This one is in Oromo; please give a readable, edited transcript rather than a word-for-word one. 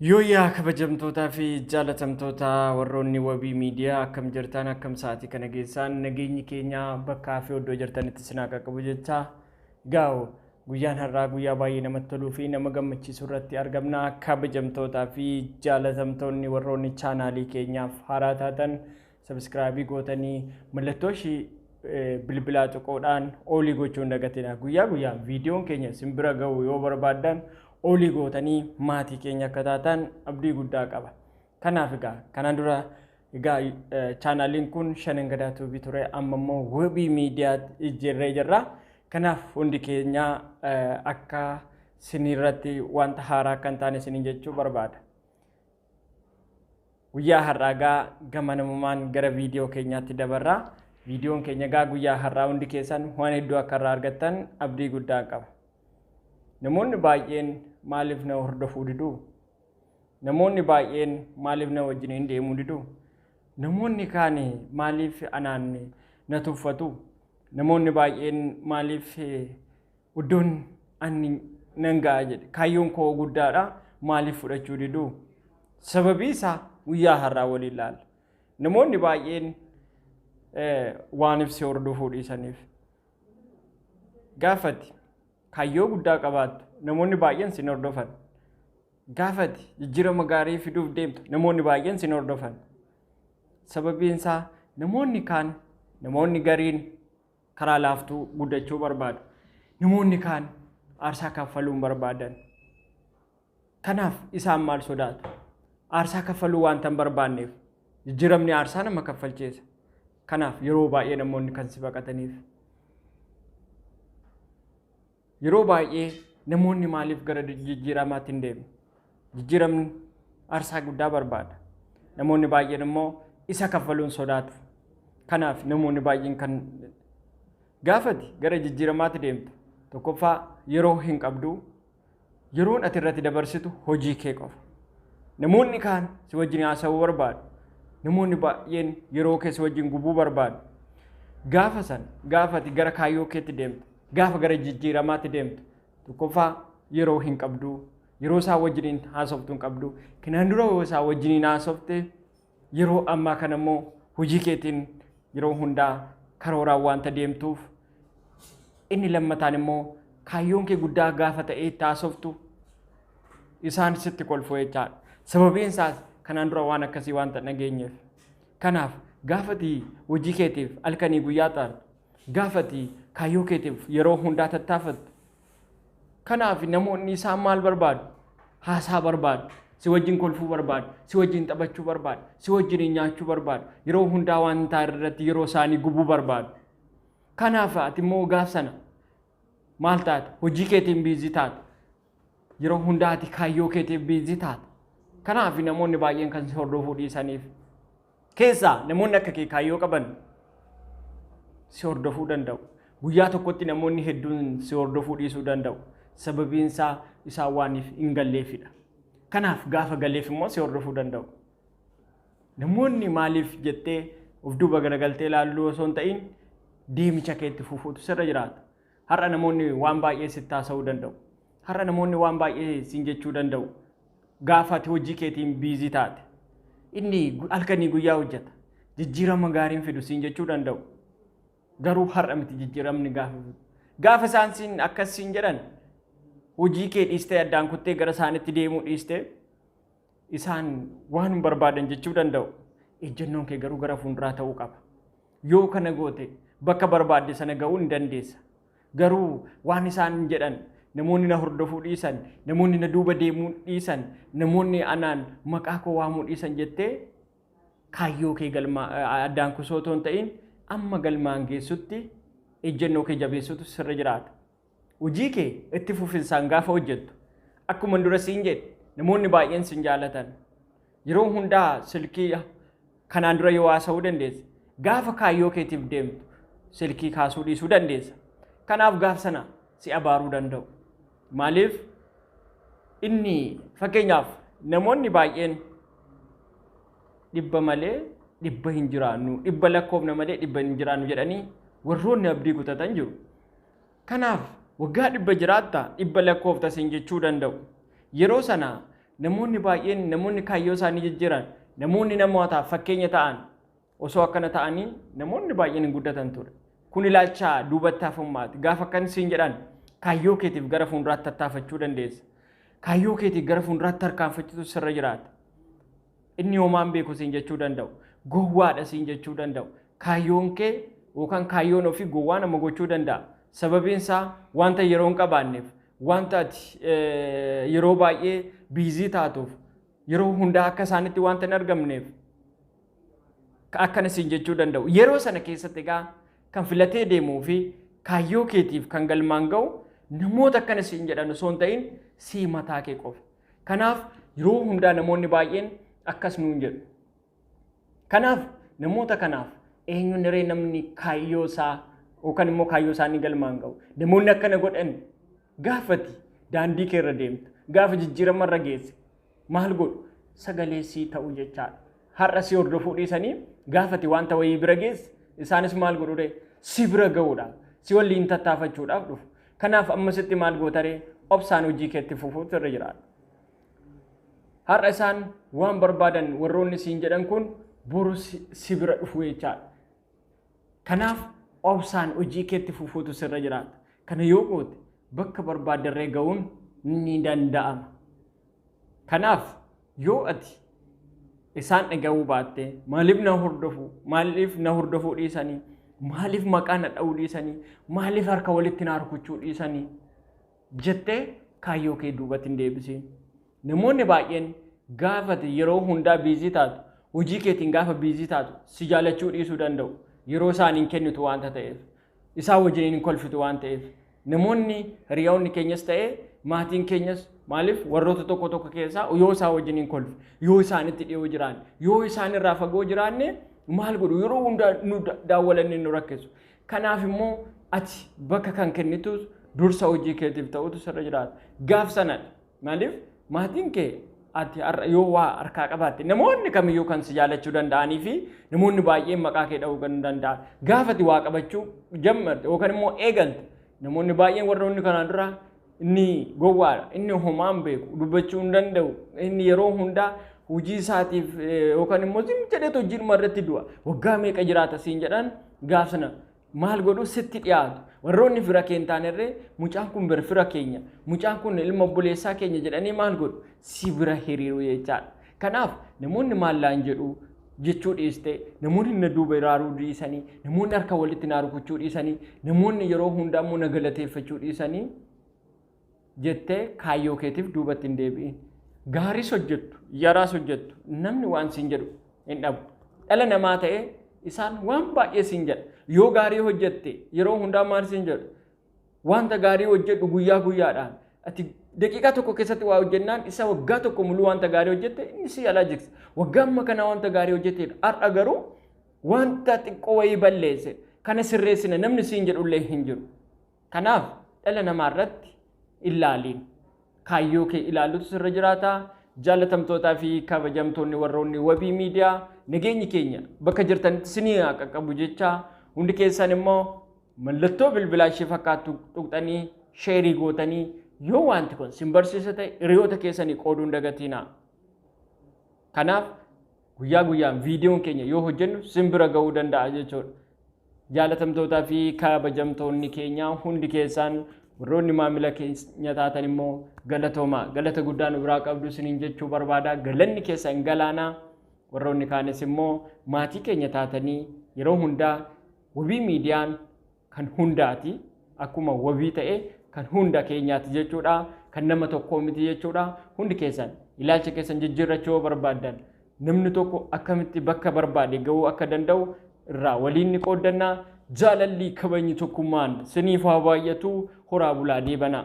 Yooyyaa kabajamtootaa fi jaalatamtoota warroonni Wabii Miidiyaa, akkam jirtan? Akkam sa'aatii kana geessaan? Nageenyi keenya bakkaa fi iddoo jirtanitti isin haa qaqqabu jecha. Gaa'u guyyaan har'aa guyyaa baay'ee namatti toluu fi nama gammachiisu irratti argamna. Kabajamtootaa fi jaalatamtoonni warroonni chaanaalii keenyaaf haaraa taatan subscribe gootanii mallattoo ishii bilbilaa tuquudhaan all gochuu hin dagatina. Guyyaa guyyaan viidiyoon keenya isin bira ga'u yoo barbaaddan all gootanii maatii keenya akka taatan abdii guddaa qaba. Kanaaf egaa kanaan dura egaa chaanaaliin kun Shanan Gadaa Tube ture, amma immoo Wabii Miidiyaa jijjiirree jirra. Kanaaf hundi keenya akka sinirratti wanta haaraa akka hin taane isiniin jechuu barbaada. Guyyaa har'aa gaa gamanumaan gara viidiyoo keenyaatti dabarra. Viidiyoon keenya gaa guyyaa har'aa hundi keessan waan hedduu akka irraa argattan abdii guddaa qaba. Namoonni baay'een maaliif na hordofuu diduu? Namoonni baay'een maaliif na wajjin hin deemuu diduu? Namoonni kaan maaliif anaan na tuffatu? Namoonni baay'een maaliif iddoon ani nan ga'a jedhe, kaayyoon koo guddaadha, maaliif fudhachuu diduu? Sababii isaa guyyaa har'aa waliin ilaalla. Namoonni baay'een waaniif si hordofuu dhiisaniif. Gaafati kaayyoo guddaa qabaattu namoonni baay'een sin hordofan. Gaafati jijjiirama gaarii fiduuf deemtu namoonni baay'een sin hordofan. Sababiin isaa namoonni kaan, namoonni gariin karaa laaftuu guddachuu barbaadu. Namoonni kaan aarsaa kaffaluu hin barbaadan. Kanaaf isaan maal sodaatu? Aarsaa kaffaluu waanta hin barbaanneef, jijjiiramni aarsaa nama kaffalchiisa. Kanaaf yeroo baay'ee namoonni kan si baqataniif. Yeroo baay'ee namoonni maaliif gara jijjiiramaatti hin deemne? Jijjiiramni aarsaa guddaa barbaada. Namoonni baay'een immoo isa kaffaluun sodaatu. Kanaaf namoonni baay'een kan gaafati gara jijjiiramaatti deemtu, tokkoffaa yeroo hin qabdu, yeroon ati irratti dabarsitu hojii kee qofa. Namoonni kaan si wajjin haasa'uu barbaadu. Namoonni baay'een yeroo kee si wajjin gubuu barbaadu. Gaafa sana, gaafa ati gara kaayyoo keetti deemtu, gaafa gara jijjiiramaatti deemtu, tokkoffaa yeroo hin qabdu, yeroo isaa wajjiniin haasoftu hin qabdu. Kanaan dura yoo isaa wajjiniin haasofte, yeroo ammaa kana immoo hojii keetiin yeroo hundaa karooraan waanta deemtuuf. Inni lammataan immoo kaayyoon kee guddaa gaafa ta'ee itti haasoftu isaan sitti kolfu jechaadha. Sababiin isaas kanaan dura waan akkasii waanta dhageenyeef. Kanaaf gaafati hojii keetiif halkanii guyyaa xaartu, gaafati kaayyoo keetiif yeroo hundaa tattaafattu. Kanaaf namoonni isaan maal barbaadu? Haasaa barbaadu. Si wajjin kolfuu barbaadu. Si wajjin taphachuu barbaadu. Si wajjin nyaachuu barbaadu. Yeroo hundaa waan taa'e irratti yeroo isaanii gubuu barbaadu. Kanaaf ati immoo gaaf sana maal taate? Hojii keetiin busy taate. Yeroo hundaa ati kaayyoo keetiif busy taate. Kanaaf namoonni baay'een kan si hordofuu dhiisaniif. Keessaa namoonni akka kee kaayyoo qaban si hordofuu danda'u. Guyyaa tokkotti namoonni hedduun si hordofuu dhiisuu danda'u. Sababiin isaa isaan waaniif hin galleefidha. Kanaaf gaafa galeef immoo si hordofuu danda'u. Namoonni maaliif jettee of duuba garagaltee ilaalluu osoo hin ta'in deemicha keetti fufuutu sirra jiraata. Har'a namoonni waan baay'ee sitti haasa'uu danda'u. Har'a namoonni waan baay'ee siin jechuu danda'u. Gaafa ati hojii keetiin busy taate. Inni halkanii guyyaa hojjeta. Jijjiirama gaariin fidu siin jechuu danda'u. Garuu har'a miti jijjiiramni gaafa fidu. Gaafa isaan siin akkas siin jedhan, hojii kee dhiistee, addaan kuttee gara isaanitti deemuu dhiistee, isaan waan hin barbaadan jechuu danda'u. Ejjennoon kee garuu gara fuulduraa ta'uu qaba. Yoo kana goote bakka barbaadde sana ga'uu ni dandeessa. Garuu waan isaan jedhan, namoonni na hordofuu dhiisan, namoonni na duuba deemuu dhiisan, namoonni anaan maqaa koo waamuu dhiisan jettee kaayyoo kee galma addaan kusoo otoo hin ta'in amma galmaan geessutti ejjennoo kee jabeessutu sirra jiraata. Hojii kee itti fufinsaan gaafa hojjettu, akkuma dura siin jedhe, namoonni baay'een sin jaalatan. Yeroo hundaa silkii kanaan dura yoo haasa'uu dandeessa. Gaafa kaayyoo keetiif deemtu silkii kaasuu dhiisuu dandeessa. Kanaaf gaaf sana si abaaruu danda'u. Maaliif inni fakkeenyaaf namoonni baay'een 100 malee 100 hin jiraannu, 100 lakkoofna malee 100 hin jiraannu jedhanii warroonni abdii kutatan jiru. Kanaaf waggaa 100 jiraatta, 100 lakkoofta siin jechuu danda'u. Yeroo sana Namoonni baay'een, namoonni kaayyoo isaanii jijjiiran, namoonni namootaaf fakkeenya ta'an osoo akkana ta'anii namoonni baay'een hin guddatan ture. Kun ilaalcha duubatti hafummaati. Gaafa akkan siin jedhan kaayyoo keetiif gara fuulduraatti tattaafachuu dandeessa. Kaayyoo keetiif gara fuulduraatti tarkaanfachuutu sirra jiraata. Inni homaan beeku siin jechuu danda'u. Gowwaadha siin jechuu danda'u. Kaayyoon kee yookaan kaayyoon ofii gowwaa nama gochuu danda'a. Sababiin isaa wanta yeroo hin qabaanneef, wanta ati yeroo baay'ee busy taatuuf, yeroo hundaa akka isaanitti wanta hin argamneef akkana siin jechuu danda'u. Yeroo sana keessatti egaa kan filatee deemuu fi kaayyoo keetiif kan galmaan ga'u namoota akkana siin jedhan osoo hin ta'in sii mataa kee qofa. Kanaaf yeroo hundaa namoonni baay'een akkas nuun jedhu. Kanaaf namoota kanaaf eenyuun ree namni kaayyoo isaa yookaan immoo kaayyoo isaanii galmaan ga'u? Namoonni akkana godhan gaafati daandii kee irra deemtu, gaafa jijjiirama irra geesse maal godhu? Sagalee sii ta'u jechaadha. Har'a si hordofuu dhiisanii gaafati wanta wayii bira geesse isaanis maal godhu ree? Si bira ga'uudhaaf, si waliin tattaafachuudhaaf dhufu. Kanaaf ammasitti maal goota ree? Obsaan hojii keetti fufuutu irra jiraata. Har'a isaan waan barbaadan warroonni siin jedhan kun boru si bira dhufu jechaadha. Kanaaf obsaan hojii keetti fufuutu sirra jiraata. Kana yoo goote bakka barbaaddarree ga'uun ni danda'ama. Kanaaf yoo ati isaan dhaga'uu baatte, maaliif na hordofu, maaliif na hordofuu dhiisanii, maaliif maqaa na dha'uu dhiisanii, maaliif harka walitti na rukuchuu dhiisanii jettee kaayyoo kee duubatti hin deebisiin. Namoonni baay'een gaafate yeroo hundaa busy taatu, hojii keetiin gaafa busy taatu si jaalachuu dhiisuu danda'u. Yeroo isaan hin kennitu waanta ta'eef, isaan wajjin hin kolfitu waan ta'eef. Namoonni hiriyoonni keenyas ta'ee maatiin keenyas maaliif warroota tokko tokko keessaa yoo isaan wajjin hin kolfi, yoo isaanitti dhiyoo jiraanne, yoo isaan irraa fagoo jiraanne maal godhu? Yeroo hundaa nu daawwalanii nu rakkisu. Kanaaf immoo ati bakka kan kennitu dursa hojii keetiif ta'utu sirra jiraata. Gaaf sanadha. Maaliif maatiin kee ati har'a yoo waa harkaa qabaatte namoonni kamiyyuu kan si jaalachuu danda'anii fi namoonni baay'een maqaa kee dha'uu kan danda'an. Gaafa ati waa qabachuu jammarte yookaan immoo eegalte namoonni baay'een warroonni kanaan dura inni gowwaadha, inni homaan beeku, dubbachuu hin danda'u, inni yeroo hundaa hojii isaatiif yookaan immoo zim jedheetu hojiidhuma irratti du'a. Waggaa meeqa jiraata siin jedhan gaaf sana maal godhu? Sitti dhiyaatu. Warroonni fira kee hin taanerree mucaan kun bir fira keenya, mucaan kun ilma obboleessaa keenya jedhanii maal godhu? Si bira hiriiru jechaadha. Kanaaf namoonni maallaan jedhu jechuu dhiiste, namoonni na duuba iraaruu dhiisanii, namoonni harka walitti na rukuchuu dhiisanii, namoonni yeroo hundaa immoo na galateeffachuu dhiisanii jettee kaayyoo keetiif duubatti hin deebi'in. Gaariis hojjettu, yaraas hojjettu, namni waan siin jedhu hin dhabu. Dhala namaa ta'ee isaan waan baay'ee siin jedha. Yoo gaarii hojjette yeroo hundaa maal siin jedhu? Wanta gaarii hojjedhu guyyaa guyyaadhaan. Ati daqiiqaa tokko keessatti waa hojjennaan isa waggaa tokko muluu wanta gaarii hojjette inni si alaa jigsa. Waggaa amma kana wanta gaarii hojjetteedha. Har'a garuu wanta xiqqoo wayii balleesse kana sirreessina namni siin jedhullee hin jiru. Kanaaf dhala namaa irratti ilaaliin. Kaayyoo kee ilaalutu sirra jiraata. Jaalatamtootaa fi kabajamtoonni warroonni Wabii Miidiyaa, nageenyi keenya bakka jirtanitti sinii haa qaqqabu jecha, hundi keessan immoo mallattoo bilbilaa ishee fakkaattu tuqxanii share gootanii yoo wanti kun sin barsiisa ta'e hiriyoota keessanii qooduun dagatiina. Kanaaf guyyaa guyyaan viidiyoon keenya yoo hojjennu sin bira ga'uu danda'a jechuudha. Jaalatamtootaa fi kabajamtoonni keenya hundi keessaan warroonni maamila keenya taatan immoo galatooma, galata guddaa nu biraa qabdu isiniin jechuu barbaada. Galanni keessan galaanaa. Warroonni kaanis immoo maatii keenya taatanii yeroo hundaa Wabii Miidiyaan kan hundaati, akkuma wabii ta'e kan hunda keenyaati jechuudha, kan nama tokkoo miti jechuudha. Hundi keessan ilaalcha keessan jijjiirrachuu yoo barbaaddan, namni tokko akkamitti bakka barbaade ga'uu akka danda'u irraa waliin ni qooddannaa. Jaalalli, kabajni, tokkummaan siniif haa baay'atu. Horaa bulaa, deebanaa.